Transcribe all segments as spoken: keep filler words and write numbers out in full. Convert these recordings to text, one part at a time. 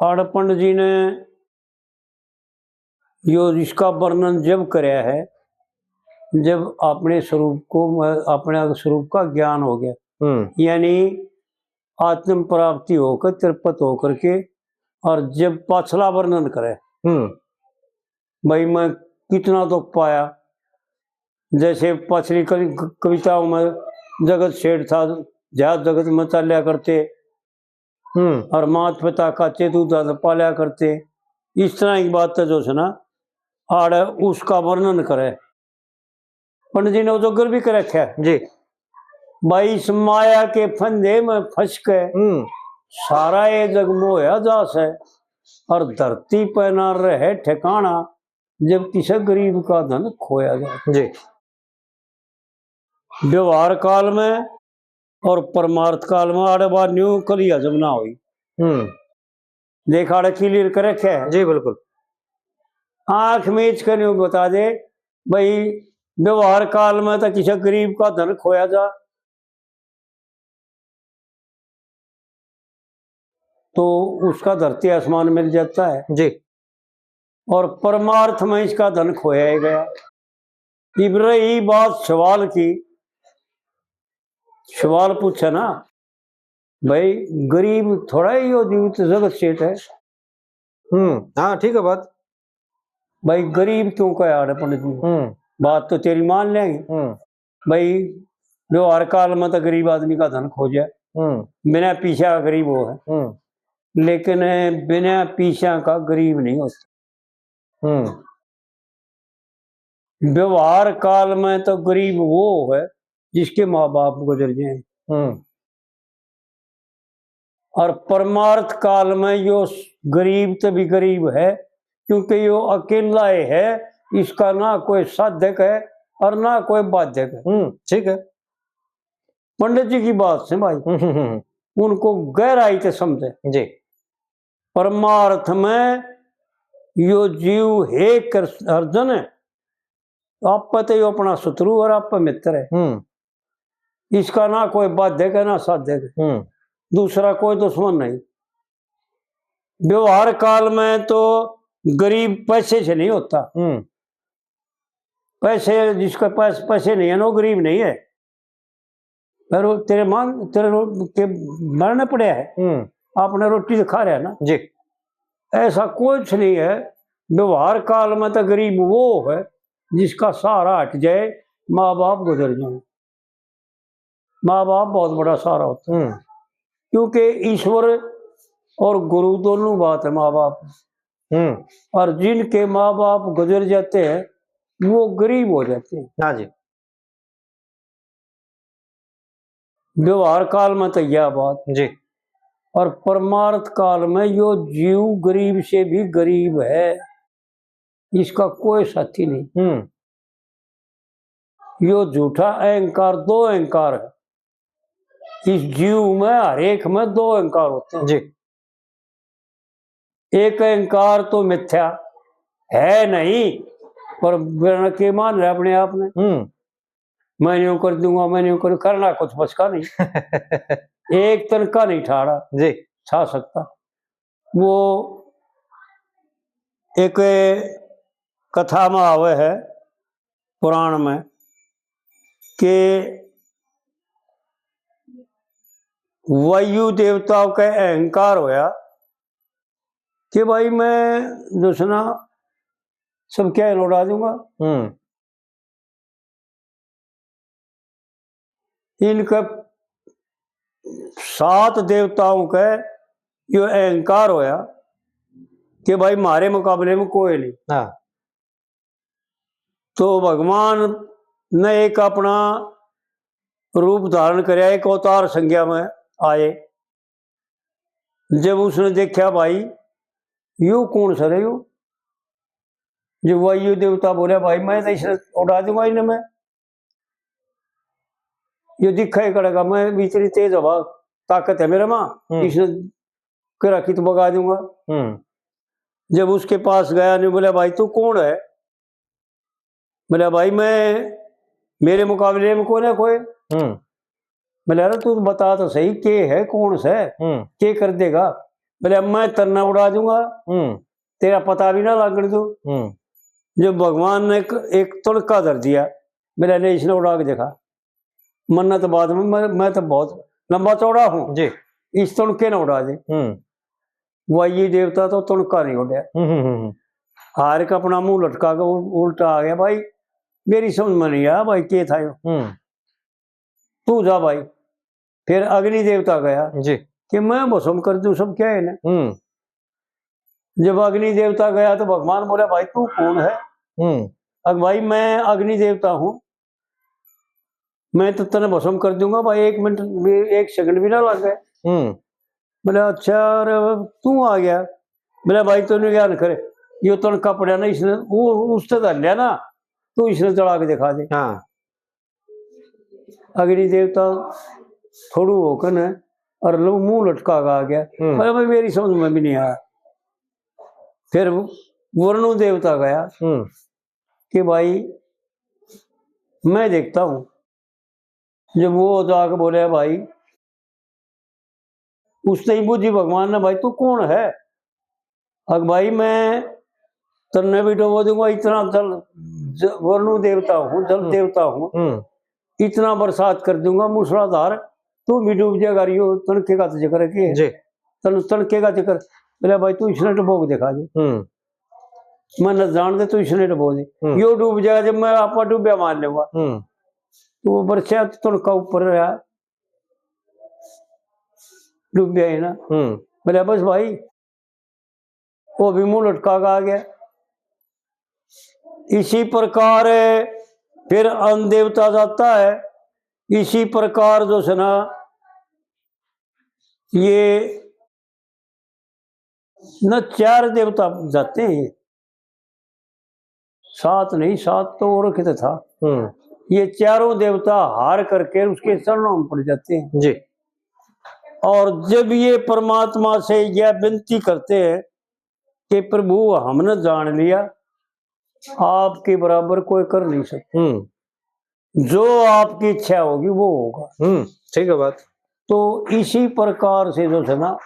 आड़े पंडित जी ने यो इसका वर्णन जब करया है, जब अपने स्वरूप को, अपने स्वरूप का ज्ञान हो गया, हम्म। यानी आत्म प्राप्ति होकर, तृप्त होकर के, और जब पाछला वर्णन करे, हम्म। भाई, मैं कितना दुख पाया, जैसे पाछली कवि-, कविताओं में जगत सेठ था, जहाँ जगत में चाल्या करते, हम्म। और मात पिता काचे दूधा तो पाल्या करते। इस तरह की बात तो जो है ना, आड़ उसका वर्णन करे। पंडित जी ने उजागर भी कर रखा है। जी। भाई, इस माया के फंदे में फंस के हम्म। सारा ये जग मोया जा से, और धरती पे ना रहे ठिकाना, जब किसी गरीब का धन खोया जाए। जी। व्यवहार काल में और परमार्थ काल में आड़े बार न्यू कलिया जब ना हुई। हम्म। देख, आड़े clear कर रखे है। जी, बिल्कुल। आंख मीच कर न्यू बता दे भाई, व्यवहार काल में तो किसी गरीब का धन खोया जा, तो उसका धरती आसमान मिल जाता है। जी। और परमार्थ में इसका धन खोया ही गया। इब रही बात सवाल की, सवाल पूछे ना भाई, गरीब थोड़ा ही हो जीव तो जगत सेठ है। हम्म, हाँ, ठीक है बात। भाई, गरीब क्यों कहे आड़े पंडित जी? हम्म। बात तो तेरी मान लेंगे। हम्म। भाई, व्यवहार काल में तो गरीब आदमी का धन खोजे, हम्म। बिना पीछा का गरीब हो है, हम्म। लेकिन बिना पीछा का गरीब नहीं होता। हम्म। व्यवहार काल में तो गरीब वो है जिसके माँ बाप गुजर जाए। हम्म। और परमार्थ काल में यो गरीब तो भी गरीब है, क्योंकि यो अकेला ही है, इसका ना कोई साधक है और ना कोई बाधक है। हम्म, ठीक है। पंडित जी की बात से भाई, हम्म, हम्म, हम्म। उनको गहराई से समझे। जी। परमार्थ में यो जीव हे कृष्ण अर्जुन, आप पे तो यो अपना शत्रु और आप पे मित्र है। हम्म। इसका ना कोई बाधक है, ना साधक है। हम्म। दूसरा कोई दुश्मन नहीं। व्यवहार काल में तो गरीब पैसे से नहीं होता। हम्म। पैसे, जिसके पास पैसे नहीं है ना, वो गरीब नहीं है। पर वो तेरे मांग, तेरे रो-, के मरने पड़े है, हम्म। आपने रोटी तो खा रहा है ना। जी। ऐसा कुछ नहीं है। व्यवहार काल में तो गरीब वो है जिसका सहारा हट जाए, माँ बाप गुजर जाए। माँ बाप बहुत बड़ा सहारा होता है। हम्म। क्योंकि ईश्वर और गुरु दोनों बात है, माँ बाप। हम्म। और जिनके माँ बाप गुजर जाते हैं, वो गरीब हो जाते हैं। हाँ जी। व्यवहार काल में तो यह बात। जी। और परमार्थ काल में यो जीव गरीब से भी गरीब है, इसका कोई साथी नहीं। हम्म। यो झूठा अहंकार, दो अहंकार है इस जीव में, हर एक में दो अहंकार होते हैं। जी। एक अहंकार तो मिथ्या है नहीं, पर बिना के मान रहे अपने आप ने। हम्म। मैं यूं कर दूंगा, मैं यूं करूं, करना कुछ बस का नहीं। एक तन का नहीं ठाड़ा जी। छा सकता। वो एक कथा में आवे है पुराण में कि वायु देवता का अहंकार होया कि भाई, मैं जो है ना, सब क्या लौटा दूंगा। हम्म। इनके सात देवताओं के यो अहंकार होया कि भाई, म्हारे मुकाबले में कोई नहीं। हाँ। तो भगवान ने एक अपना रूप धारण करया, एक अवतार संज्ञा में आए। जब उसने देखा, भाई, यो कौन सा रे यो? जो वायु देवता बोला, भाई, मैं तो इसे उड़ा दूंगा इन्हें, मैं। यो दिखा ही कड़ेगा, मैं इतनी तेज हवा, ताकत है मेरे में, हम्म। इसने करा कि तो भगा दूंगा। हम्म। जब उसके पास गया, ने बोला, भाई, तू कौन है? बोला, भाई, मैं, मेरे मुकाबले में कौन है कोई? हम्म। बोला, अरे, तू बता तो सही, के है, कौन से, हम्म। के कर देगा? बोले, "मैं तन्ने उड़ा दूंगा, हम्म। तेरा पता भी ना लागण दूं।" हम्म। जो भगवान ने एक, एक तड़का धर दिया, बोले, "ले, इसने उड़ा के देखा।" मन्ना तो बाद में, मैं, मैं तो बहुत लंबा चौड़ा हूँ, जी। इस तड़के ने उड़ा दे। हम्म। वायु देवता तो तड़का नहीं उड़ा। हम्म, हम्म, हम्म। हार के अपना मुंह लटका के उल-, उल्टा आ गया, "भाई, मेरी समझ में नहीं आया भाई, के था यो? हम्म। तू जा भाई।" फिर अग्नि देवता गया, जी। कि "मैं भस्म कर दूं सब क्या है ना।" हम्म। जब अग्नि देवता गया तो भगवान बोला, "भाई, तू कौन है?" हम्म। "अग भाई, मैं अग्नि देवता हूँ, मैं तो तने भस्म कर दूंगा भाई, एक मिनट, एक सेकंड भी ना लगे।" हम्म। बोले, "अच्छा, अरे तू आ गया।" बोले, "भाई, तूने ज्ञान करे, यो तड़का पड़ा ना, इसने वो उससे धर लिया ना, तू इसने जला के दिखा दे।" हाँ। अग्नि देवता थोड़ू होकर न और लो मुंह लटका के आ गया। हम्म। पर भाई, मेरी समझ में भी नहीं आया। फिर वरुण देवता गया, हम्म। कि भाई, मैं देखता हूँ। जब वो जाके बोले, भाई, उसने ही बूझी भगवान ने, "भाई, तू कौन है?" "अग भाई, मैं तन्ने भी डुबो दूंगा, इतना जल, ज-, वरुण देवता हूँ, जल हम्म। देवता हूँ, हम्म। इतना बरसात कर दूंगा मूसलाधार, तू भी डूब जाएगा।" यो तड़के का तो जिक्र है कि जी। तन-, तड़के का जिक्र। बोले, "भाई, तू इसने डुबो के दिखा दे। हम्म। मैं न जान दे, तू इसने डुबो दे। हम्म। यो डूब जाएगा, जब मैं आपा डूबया मान लेगा।" हम्म। तो वो बरसा तो तड़का ऊपर रहा, डूबया ही ना। हम्म। बोले, "बस भाई।" वो भी मुंह लटका के आ गया। इसी प्रकार फिर अन्न देवता जाता है। इसी प्रकार जो है ना, ये न चार देवता जाते हैं, सात नहीं, सात तो और कित था। हम्म। ये चारों देवता हार करके उसके चरणों में पड़ जाते हैं। जी। और जब ये परमात्मा से यह विनती करते हैं कि "प्रभु, हमने जान लिया, आपके बराबर कोई कर नहीं सकता, हम्म। जो आपकी इच्छा होगी, वो होगा।" हम्म, ठीक है बात। तो इसी प्रकार से जो है ना,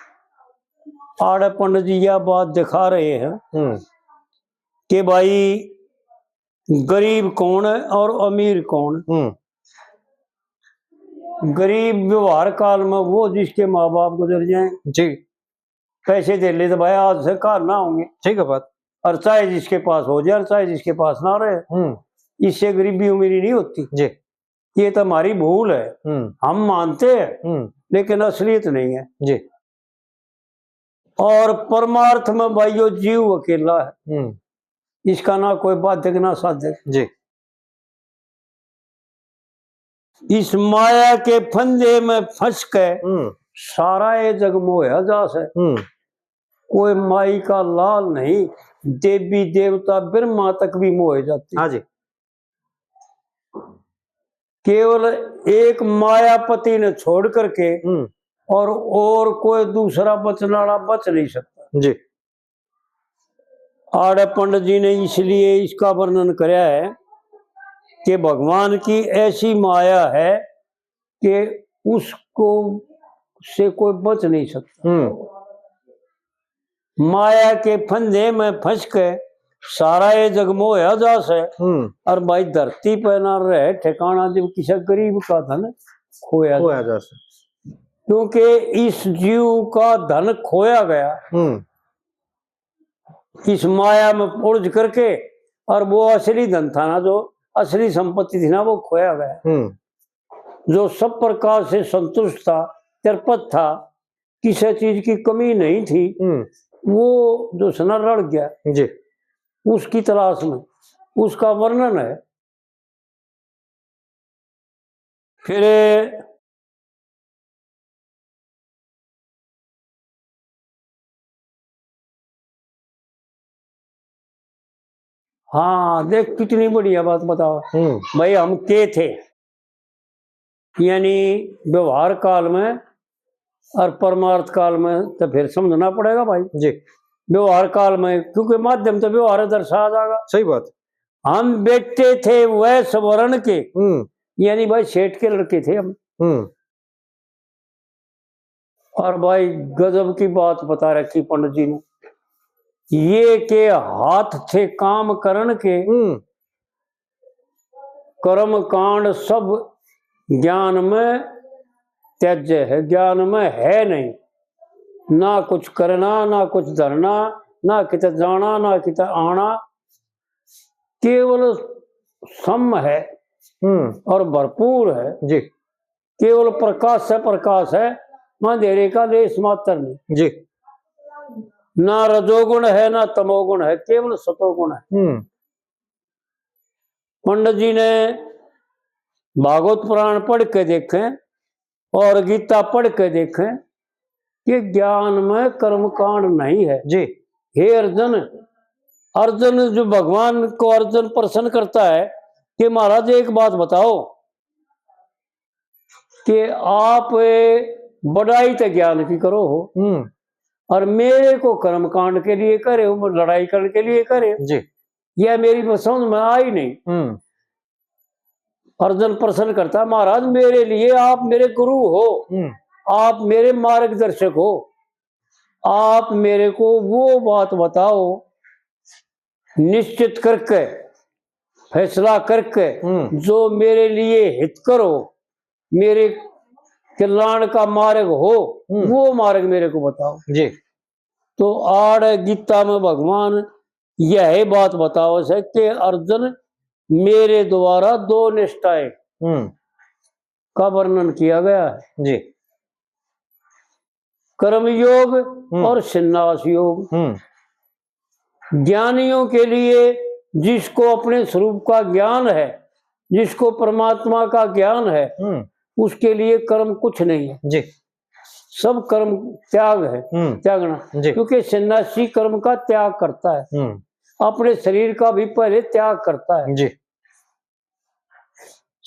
आड़े पंडित जी यह बात दिखा रहे हैं हम्म। कि भाई, गरीब कौन है और अमीर कौन? हम्म। गरीब व्यवहार काल में वो जिसके माँ बाप गुजर जाएं, जी। पैसे दे ले तो भाई, आज से घर ना होंगे। ठीक है बात। और चाहे जिसके पास हो जाए, और चाहे जिसके पास ना रहे, हम्म। इससे गरीबी अमीरी नहीं होती। जी। ये तो हमारी भूल है, हम्म। हम मानते हैं, हम्म। लेकिन असलियत नहीं है। जी। और परमार्थ में भाइयों, जीव अकेला है, हम्म। इसका ना कोई बाधक ना साधक। जी। इस माया के फंदे में फंस के हम्म। सारा ये जग मोया जा से। हम्म। कोई माई का लाल नहीं, देवी देवता ब्रह्मा तक भी मोए जाते। हाँ जी। केवल एक मायापति ने छोड़ करके हम्म। और, और कोई दूसरा बचने वाला बच नहीं सकता। जी। आड़े पंडित जी ने इसलिए इसका वर्णन करया है कि भगवान की ऐसी माया है कि उसको से कोई बच नहीं सकता। हम्म। माया के फंदे में फंस के सारा ये जग मोया जा से। हम्म। और भाई, धरती पे ना रहे ठिकाना जब किसी गरीब का धन खोया खोया जा से। क्योंकि इस जीव का धन खोया गया। हम्म। इस माया में उलझ करके, और वो असली धन था ना, जो असली संपत्ति थी ना, वो खोया गया। हम्म। जो सब प्रकार से संतुष्ट था, तृप्त था, किसी चीज की कमी नहीं थी, हम्म। वो जो है ना, रड़ गया। जी। उसकी तलाश में उसका वर्णन है। फिर हाँ, देख, कितनी बढ़िया बात बताओ। हम्म। भाई, हम के थे, यानी व्यवहार काल में और परमार्थ काल में, तो फिर समझना पड़ेगा भाई। जी। व्यवहार काल में, क्योंकि माध्यम तो व्यवहार दर्शाया जाएगा। सही बात। हम बेटे थे वैश्य वर्ण के, हम्म। यानी भाई, सेठ के लड़के थे हम। हम्म। और भाई, गजब की बात बता रखी पंडित जी ने। ये के हाथ थे काम करण के, हम्म। कर्म कांड सब ज्ञान में त्याज्य है, ज्ञान में है नहीं। ना कुछ करना, ना कुछ धरना, ना किते जाना, ना किते आना, केवल सम है हम्म। और भरपूर है। जी। केवल प्रकाश से प्रकाश है, अंधेरे का लेश मात्र नहीं। जी। ना रजोगुण है, ना तमोगुण है, केवल सतोगुण है। हम्म। पंडित जी ने भागवत पुराण पढ़ के देखें और गीता पढ़ के देखें कि ज्ञान में कर्मकांड नहीं है। जी। हे अर्जुन, अर्जुन जो भगवान को अर्जुन प्रश्न करता है कि महाराज, एक बात बताओ कि आप बड़ाई तो ज्ञान की करो हो हम्म। और मेरे को कर्मकांड के लिए करे हो, लड़ाई करने के लिए करे हो। जी। यह मेरी समझ में आई नहीं। हम्म। अर्जुन प्रश्न करता, महाराज, मेरे लिए आप मेरे गुरु हो, हम्म। आप मेरे मार्गदर्शक हो, आप मेरे को वो बात बताओ, निश्चित करके, फैसला करके, हम्म। जो मेरे लिए हितकर हो, मेरे कल्याण का मार्ग हो, हम्म। वो मार्ग मेरे को बताओ। जी। तो आड़ गीता में भगवान यह बात बताओ से कि अर्जुन, मेरे द्वारा दो निष्ठाएं हम्म। का वर्णन किया गया है। जी। कर्म योग हम्म। और संन्यास योग। हम्म। ज्ञानियों के लिए, जिसको अपने स्वरूप का ज्ञान है, जिसको परमात्मा का ज्ञान है, हम्म। उसके लिए कर्म कुछ नहीं है। जी। सब कर्म त्याग है, हम्म। त्यागना। जी। क्योंकि सन्यासी कर्म का त्याग करता है, हम्म। अपने शरीर का भी पहले त्याग करता है। जी।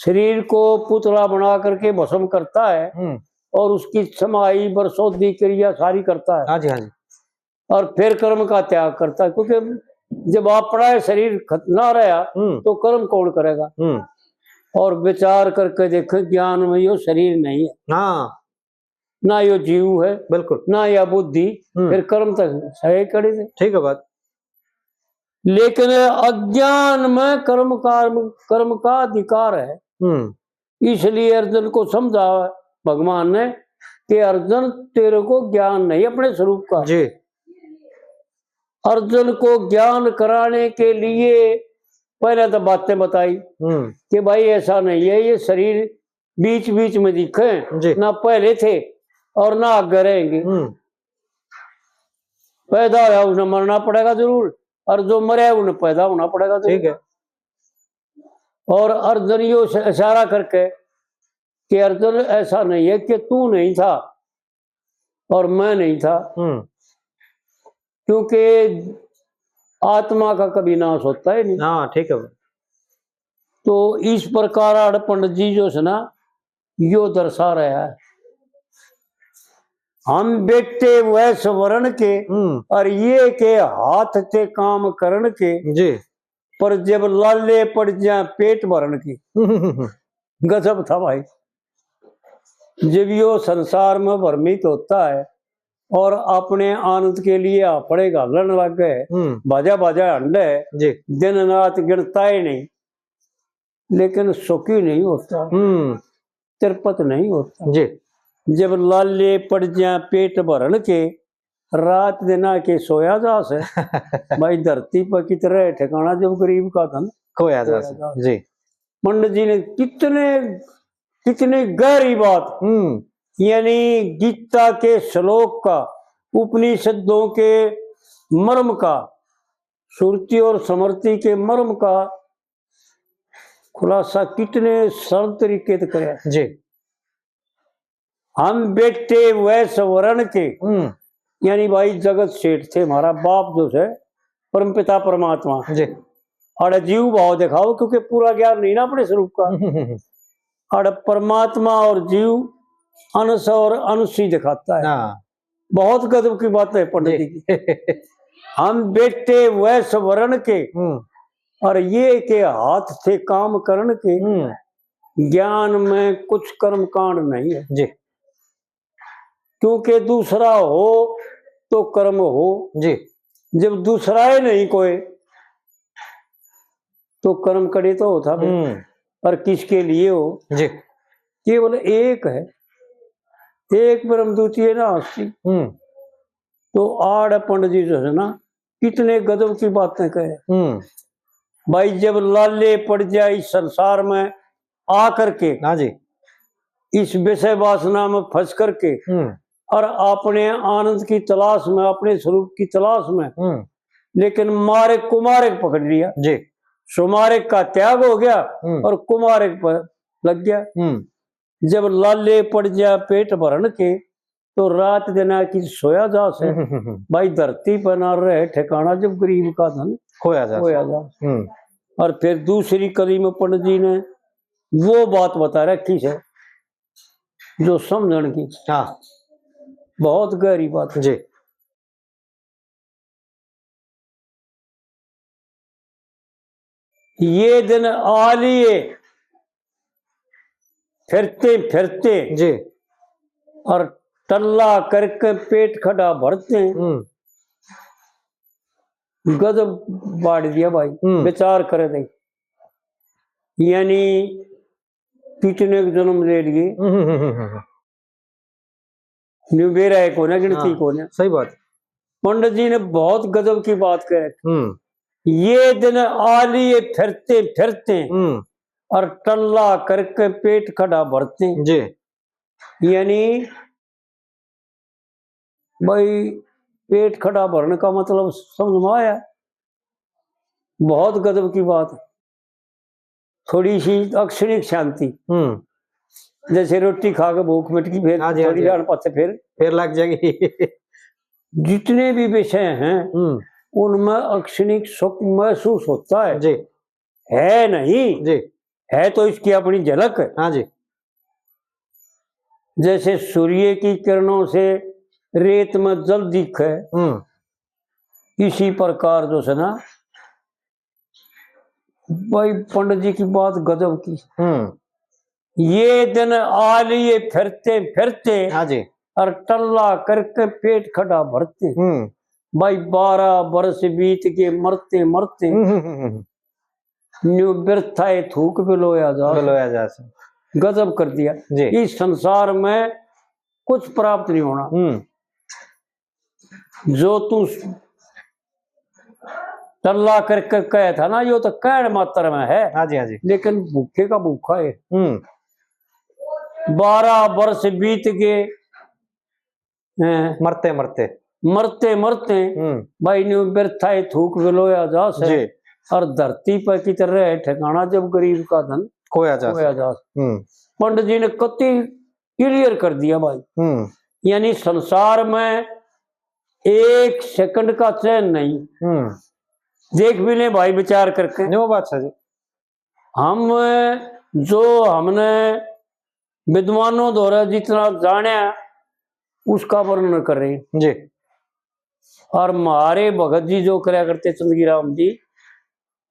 शरीर को पुतला बना करके भस्म करता है हम्म। और उसकी समाई बरसोधी क्रिया सारी करता है। हाँ जी, हाँ जी। और फिर कर्म का त्याग करता है, क्योंकि जब अपना शरीर खत-, ना रहा, हम्म। तो कर्म कौन करेगा? हम्म। और विचार करके देखे, ज्ञान में यो शरीर नहीं है। हाँ। ना यो जीव है, बिल्कुल। ना या बुद्धि, हम्म। फिर कर्म तो सही कड़ी थे। ठीक है बात। लेकिन अज्ञान में कर्म, कर्म, कर्म का अधिकार है। हम्म। इसलिए अर्जुन को समझा भगवान ने कि अर्जुन, तेरे को ज्ञान नहीं अपने स्वरूप का। जी। अर्जुन को ज्ञान कराने के लिए पहले तो बातें बताई हम्म। कि भाई, ऐसा नहीं है, ये शरीर बीच बीच में दिखे, जी। ना पहले थे और ना आगे रहेंगे। हम्म। पैदा होया, उसने मरना पड़ेगा जरूर, और जो मरे, उन्हें पैदा होना पड़ेगा जरूर। ठीक है। और अर्जुन यो इश-, इशारा करके कि अर्जुन, ऐसा नहीं है कि तू नहीं था और मैं नहीं था, हम्म। क्योंकि आत्मा का कभी नाश होता ही नहीं। हाँ, ठीक है। तो इस प्रकार आड़ पंडित जी जो है ना, यो दर्शा रहा है, हम बेटे वैस वरण के हम्म। और ये के हाथ ते काम करण के, जी। पर जब लाले पड़ जा पेट भरण के। गजब था भाई। जब यो संसार में भ्रमित होता है और अपने आनंद के लिए हाफड़े घालन लग गए, हम्म। बाजा बाजा हंडे, जी। दिन रात गिणता ही नहीं, लेकिन सुखी नहीं होता, हम्म। तृप्त नहीं होता। जी। जब लाले पड़ जा पेट भरण के, रात दिन आके सोया जा से। भाई, धरती पर कित रहे ठिकाना, जब गरीब का धन खोया जा खोया से। जा से। जी। पंडित जी ने कितने, कितनी गहरी बात, हम्म। यानी गीता के श्लोक का, उपनिषदों के मर्म का, श्रुति और स्मृति के मर्म का खुलासा कितने सरल तरीके से करे। जी। हम बेटे वैस वरण के, हम्म। यानी भाई जगत सेठ थे, हमारा बाप जो है परमपिता परमात्मा। जी। अरे जीव भाव दिखाओ, क्योंकि पूरा ज्ञान नहीं ना अपने स्वरूप का। अरे परमात्मा और जीव अंश और अंश ही दिखाता है। हाँ। बहुत गजब की बात है पंडित जी। जी की। हम बेटे वैस वरण के, हम्म। और ये के हाथ थे काम करण के, हम्म। ज्ञान में कुछ कर्म कांड नहीं है। जी। क्योंकि दूसरा हो तो कर्म हो। जी। जब दूसरा ही नहीं कोई, तो कर्म कड़े तो होता फिर। हम्म। और किसके लिए हो? जी। केवल एक है, एक ब्रह्म, द्वितीय नास्ति। हम्म। तो आड़ पंडित जी जो है ना, कितने गजब की बातें कहे। हम्म। भाई, जब लाले पड़ जाए इस संसार में आ करके, हाँ जी। इस विषय वासना में फंस करके, हम्म। और अपने आनंद की तलाश में, अपने स्वरूप की तलाश में, हम्म। लेकिन मार्ग कुमार्ग पकड़ लिया। जी। सुमार्ग का त्याग हो गया, हम्म। और कुमार्ग पर लग गया। हम्म। जब लाले पड़ जा पेट भरण के, तो रात दिन की सोया जा से। हम्म, हम्म, हम्म। भाई, धरती पर ना रहे ठिकाना, जब गरीब का धन खोया जा खोया से। जा। हम्म। और फिर दूसरी कली में पंडित जी ने वो बात बता रखी है जो समझण की। हाँ। बहुत गहरी बात है। जी। ये दिन आ लिए फिरते फिरते, जी। और टल्ला करके पेट खड़ा भरते। हम्म। गजब बांट दिया भाई, हम्म। विचार करे थे, यानी पिछले एक जन्म ले लिए। हम्म, हम्म, हम्म, हम्म। न्यू बेरा है कोने, गिनती हाँ, कोने। सही बात। पंडित जी ने बहुत गजब की बात कह रखी। हम्म। ये दिन आ लिए फिरते फिरते, हम्म। और टल्ला करके पेट खड़ा भरते। जी। यानी भाई, पेट खड़ा भरने का मतलब समझ में आया? बहुत गजब की बात। थोड़ी सी अक्षणिक शांति। हम्म। जैसे रोटी खा के भूख मिट गई, फिर हाँ जी, हाँ थोड़ी जी। जान पाछे फिर फिर लग जाएगी। जितने भी विषय हैं, हम्म। उनमें अक्षणिक सुख महसूस होता है। जी। है नहीं, जी। है तो इसकी अपनी झलक। हाँ जी। जैसे सूर्य की किरणों से रेत में जल दिखे, हम्म। इसी प्रकार जो है ना, भाई, पंडित जी की बात गजब की। हम्म। ये दिन आ लिए फिरते फिरते, हाँ जी। और टल्ला करके पेट खड़ा भरते। हम्म। भाई, बारह बरस बीत के मरते मरते, हम्म, हम्म, हम्म, हम्म। न्यू बिरथा ए थूक बिलोया जा। बिलोया जा से। गजब कर दिया। जी। इस संसार में कुछ प्राप्त नहीं होना। हम्म। जो तू टल्ला करके कहे था ना, यो तो कहण मात्र में है। हाँ जी, हाँ जी। लेकिन भूखे का भूखा है। हम्म। बारह वर्ष बीत गए, हैं। मरते मरते। मरते मरते हम्म। भाई, न्यू बिरथा ए थूक बिलोया जा से। जी। और धरती पर की तरह है ठिकाना, जब गरीब का धन खोया जा खोया से। जा से। हम्म। पंडित जी ने कति clear कर दिया भाई। हम्म। यानी संसार में एक सेकंड का चैन नहीं। हम्म। देख भी ले भाई, विचार करके। न्यू बात है जी। हम जो हमने विद्वानों द्वारा जितना जाना, उसका वर्णन कर रहे हैं। जी। और म्हारे भगत जी जो करया करते, चंदगी राम जी,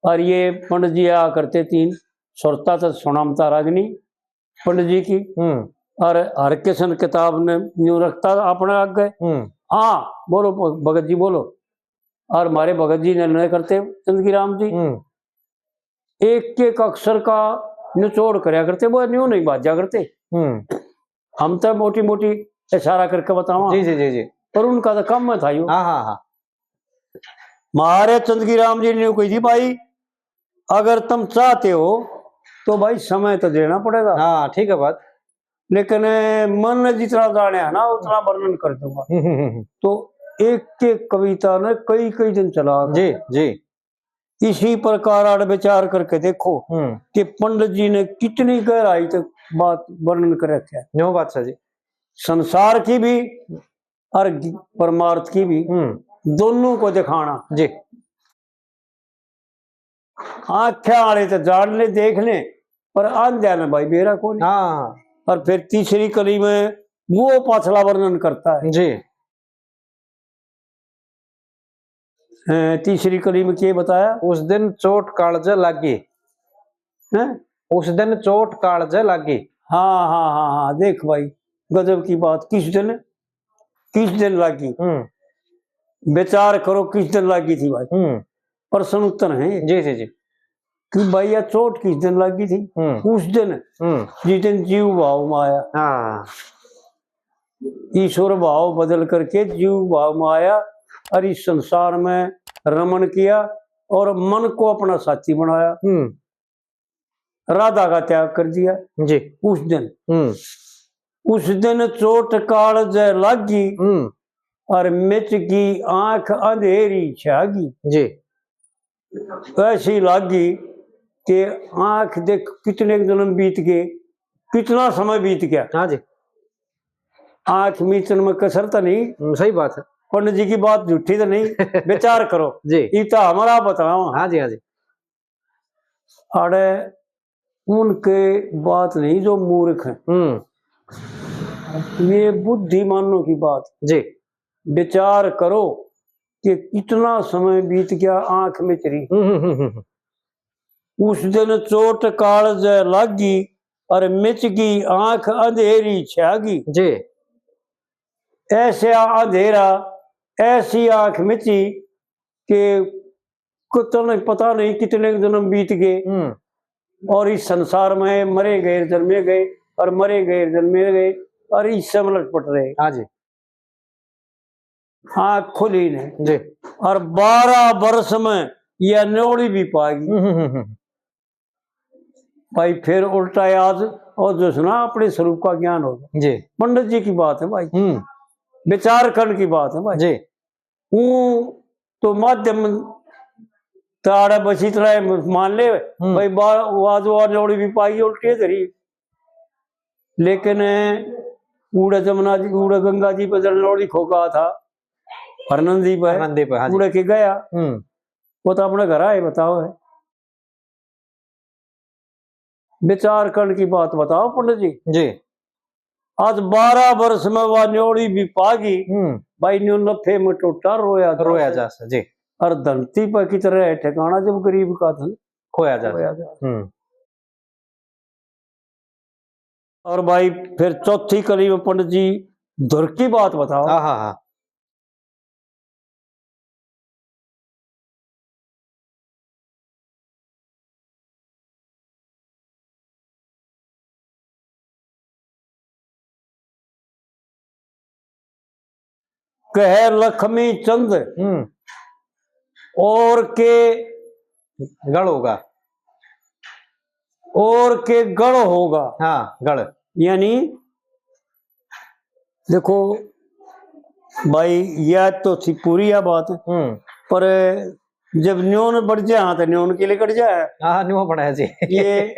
और ये पंडित जी आया करते तीन, सुरता तो सुनामता रागनी पंडित जी की, हम्म। और हरकिशन किताब ने न्यू रखता अपने आगे। हम्म। हाँ, बोलो भ-, भगत जी बोलो। और म्हारे भगत जी ने नए करते चंदगी राम जी। हम्म। एक एक अक्षर का निचोड़ करया करते, वो न्यू नहीं बाजा करते। हम्म। हम तो मोटी मोटी इशारा करके बतावा। जी, जी, जी, जी। पर उनका तो कम में था यो। हाँ, हाँ, हाँ। म्हारे चंदगी राम जी ने न्यू कही थी, भाई, अगर तुम चाहते हो तो भाई समय तो देना पड़ेगा। हाँ, ठीक है बात। लेकिन मन जितना जाने है ना, उतना वर्णन कर दूंगा। हम्म, हम्म, हम्म। तो एक एक कविता ने कई कई दिन चला। जी, जी। इसी प्रकार आड़ विचार करके देखो हम्म। कि पंडित जी ने कितनी गहराई तक बात वर्णन कर रखा है। न्यू बात है जी। संसार की भी और परमार्थ की भी, हम्म। दोनों को दिखाना। जी। आंखें आले तो जान ले, देख ले, पर आंध्या ने भाई बेरा कोनी। हाँ। और फिर तीसरी कली में वो पाछला वर्णन करता है। जी। अ, तीसरी कली में के बताया? उस दिन चोट कालजे लागी। हैं? उस दिन चोट कालजे लागी। हाँ, हाँ, हाँ, हाँ, देख भाई, गजब की बात। किस दिन? किस दिन लागी? हम्म। विचार करो, किस दिन लागी थी भाई? हम्म। प्रश्न उत्तर है जी, जी, जी। कि भाई, यह चोट किस दिन लागी थी? हम्म। उस दिन, हम्म। जिस दिन जीव भाव में आया। हाँ। ईश्वर भाव बदल करके जीव भाव में आया और इस संसार में रमण किया और मन को अपना साथी बनाया। हम्म। राधा का त्याग कर दिया। जी। उस दिन, हम्म। उस दिन चोट काल जै लागी, हम्म। और मिच गई आंख अंधेरी छागी। जी। ऐसी लागी कि आंख देख, कितने जन्म बीत गए, कितना समय बीत गया। हाँ जी। आंख मीचन में कसर तो नहीं। हम्म, सही बात है। पंडित जी की बात झूठी तो नहीं। विचार करो। जी। इतना हमारा बताओ। हाँ जी, हाँ जी। अरे, उनके बात नहीं जो मूर्ख हैं। हम्म। ये बुद्धिमानों की बात। जी। विचार करो कि कितना समय बीत गया आंख मिच रही। हम्म, हम्म, हम्म, हम्म। उस दिन चोट काल जै लागी और मिच गई आंख अंधेरी छागी। जी। ऐसा अंधेरा, ऐसी आंख मिची कि कितने, पता नहीं कितने जन्म बीत गए। हम्म। और इस संसार में मरे गए, जन्मे गए, और मरे गए, जन्मे गए, और इससे में लटपट रहे। हाँ जी। आँख खुली ने। जी। और बारह वर्ष में यह न्योड़ी भी पागी। हम्म, हम्म, हम्म। भाई, फिर उल्टा याद और जो सुना, अपने स्वरूप का ज्ञान हो गया। जी। पंडित जी की बात है भाई, हम्म। विचार करने की बात है भाई। जी। वो तो माध्यम ताड़ा बसी तरह मान ले, हम्म। भाई, बा-, वो आज वो न्योड़ी भी पाई, उल्टी धरी। लेकिन उड़े जमुना जी, उड़े गंगा जी पे जल न्योड़ी खोका था, हरनंदी पे, हरनंदी पे, हाँ जी। उड़े के गया। हम्म। वो तो अपने घर आए, बताओ है। विचार करने की बात बताओ पंडित जी। जी। आज बारह वर्ष में वा न्योड़ी भी पागी, हम्म। भाई, न्यू लफे में टूटा रोया जा रोया सै। जा सै, जी। और धरती पर की तरह है ठिकाना जब गरीब का धन खोया जा खोया सै। जा। हम्म। और भाई, फिर चौथी कली में पंडित जी धुर की बात बताओ। हाँ, हाँ, हाँ। कहे लक्ष्मी चंद हम्म। और के गल होगा। और के गल होगा। हाँ, गल। यानी देखो भाई, यह तो थी पूरी यह बात, हम्म। पर जब न्योन बढ़ जाए, हाँ, तो न्योन के लिए कट जाए। हाँ, न्यो बढ़ा है जी। ये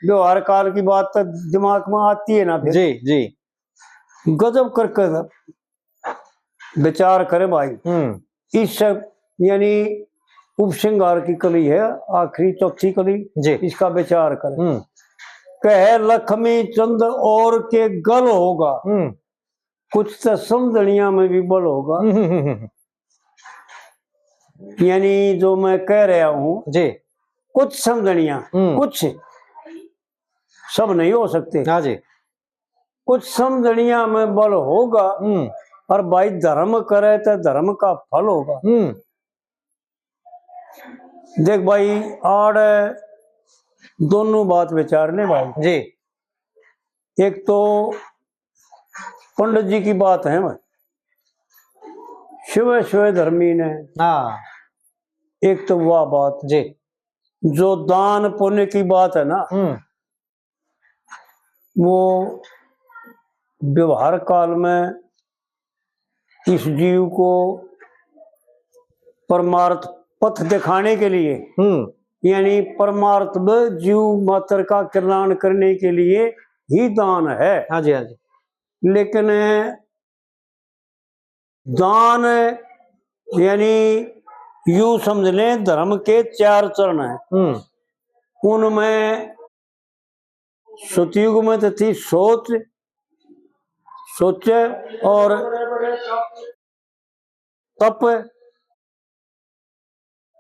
व्यवहार काल की बात तो दिमाग में आती है ना फिर। जी, जी। गजब करके विचार करे भाई। हम्म। इस, यानी उपसंहार की कली है, आखिरी चौथी कली, जी। इसका विचार करे। हम्म। कहे लक्ष्मी चंद और के गल होगा, हम्म। कुछ तो समझनिया में भी बल होगा। हम्म, हम्म, हम्म, हम्म। यानी जो मैं कह रहा हूँ, जी। कुछ समझनिया, हम्म। कुछ, सब नहीं हो सकते। हाँ जी। कुछ समझनिया में बल होगा। हम्म। और भाई, धर्म करे तो धर्म का फल होगा। हम्म। देख भाई, आड़ दोनों बात विचार ले भाई। जी। एक तो पंडित जी की बात है भाई, शिव शिव धर्मी ने। हाँ। एक तो वह बात। जी। जो दान पुण्य की बात है ना, हम्म। वो व्यवहार काल में इस जीव को परमार्थ पथ दिखाने के लिए, हम्म। यानी परमार्थ में जीव मात्र का कल्याण करने के लिए ही दान है। हाँ जी, हाँ जी। लेकिन दान यानी यूं समझ लें, धर्म के चार चरण हैं। हम्म। उनमें सतयुग में तो थी सोच, सोचे और तप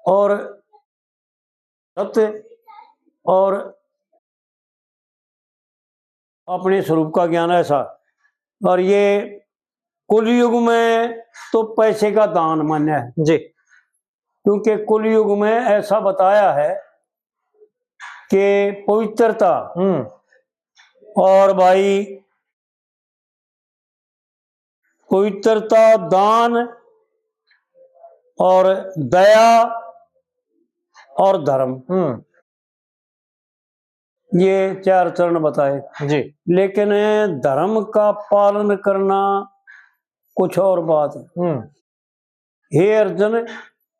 और सत्य और अपने स्वरूप का ज्ञान ऐसा। और ये कुलयुग में तो पैसे का दान मान्य है, जी। क्योंकि कुलयुग में ऐसा बताया है कि पवित्रता हम्म। और भाई, पवित्रता, दान और दया और धर्म, हम्म। ये चार चरण बताए। जी। लेकिन धर्म का पालन करना कुछ और बात है। हम्म। हे अर्जुन,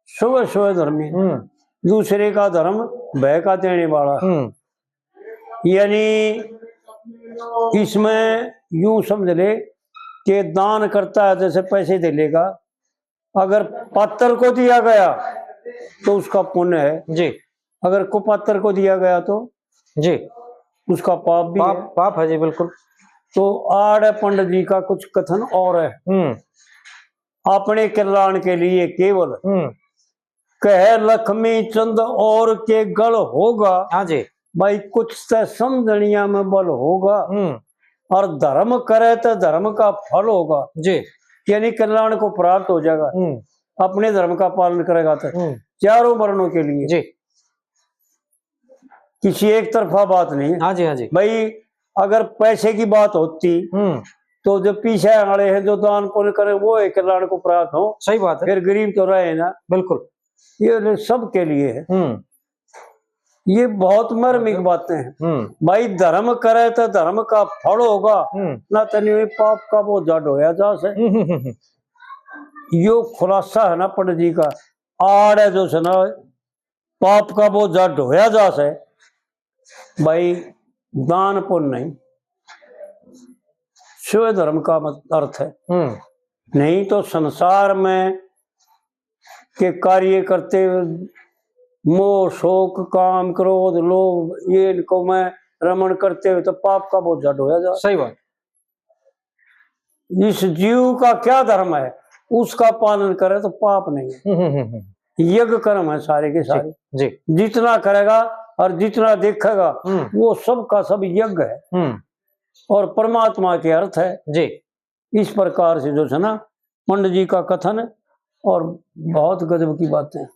सुबह सुबह धर्मी, हम्म। दूसरे का धर्म भय का देने वाला। हम्म। यानी इसमें यूं समझ ले कि दान करता है जैसे पैसे दे लेगा, अगर पात्र को दिया गया तो उसका पुण्य है, जी। अगर कुपात्र को दिया गया तो जी। उसका पाप भी पाप, है। पाप है जी, बिल्कुल। तो आड़ पंडित जी का कुछ कथन और है। हम्म। अपने कल्याण के लिए केवल हम्म। कह लक्ष्मी चंद और के गल होगा। हाँ जी। भाई, कुछ तो समझनिया में बल होगा। हम्म। और धर्म करे तो धर्म का फल होगा। जी। यानी कल्याण को प्राप्त हो जाएगा। हम्म। अपने धर्म का पालन करेगा तो हम्म। चारों वर्णों के लिए। जी। किसी एक तरफा बात नहीं है। हाँ जी, हाँ जी। भाई, अगर पैसे की बात होती हम्म। तो जो पीछे वाले हैं, जो दान पुण्य करें, वो एक कल्याण को प्राप्त हो। सही बात है। फिर गरीब तो रहे ना। बिल्कुल। ये सबके लिए है। हम्म। ये बहुत मार्मिक बातें हैं। हम्म। भाई, धर्म करे तो धर्म का फल होगा, हम्म। ना तो नहीं पाप का बोझा ढोया जा से। हम्म, हम्म, हम्म, हम्म। यो खुलासा है ना पंडित जी का, आड़ है जो से ना पाप का बोझा ढोया जा से। भाई, दान पुण्य नहीं, शिव धर्म का मत-, अर्थ है। हम्म। नहीं तो संसार में के कार्य करते हुए मोह, शोक, काम, क्रोध, लोभ, ये इनको में रमण करते हुए तो पाप का बोझा ढोया जा। सही बात। इस जीव का क्या धर्म है, उसका पालन करे तो पाप नहीं है। हम्म, हम्म, हम्म, हम्म। यज्ञ कर्म है सारे के जी, सारे। जी। जितना करेगा और जितना देखेगा, हम्म। वो सब का सब यज्ञ है। हम्म। और परमात्मा के अर्थ है। जी। इस प्रकार से जो है ना, पंडित जी का कथन और बहुत गजब की बातें।